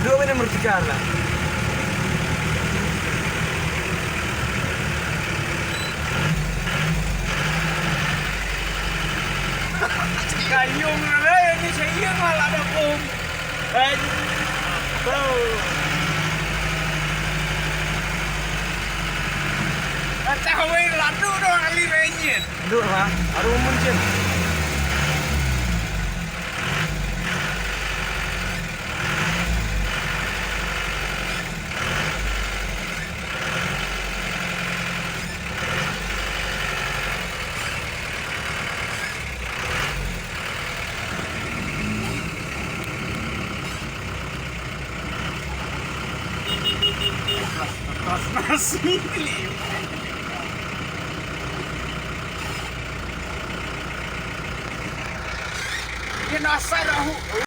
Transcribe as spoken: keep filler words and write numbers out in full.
Dua minit mertikar lah. Kayung lah, ini saya malah ada pom. Eh, bau. Kata wei ladu dong ahli renyit. Duk lah, aduh muncin. Atas nasi. Ina sai rahu.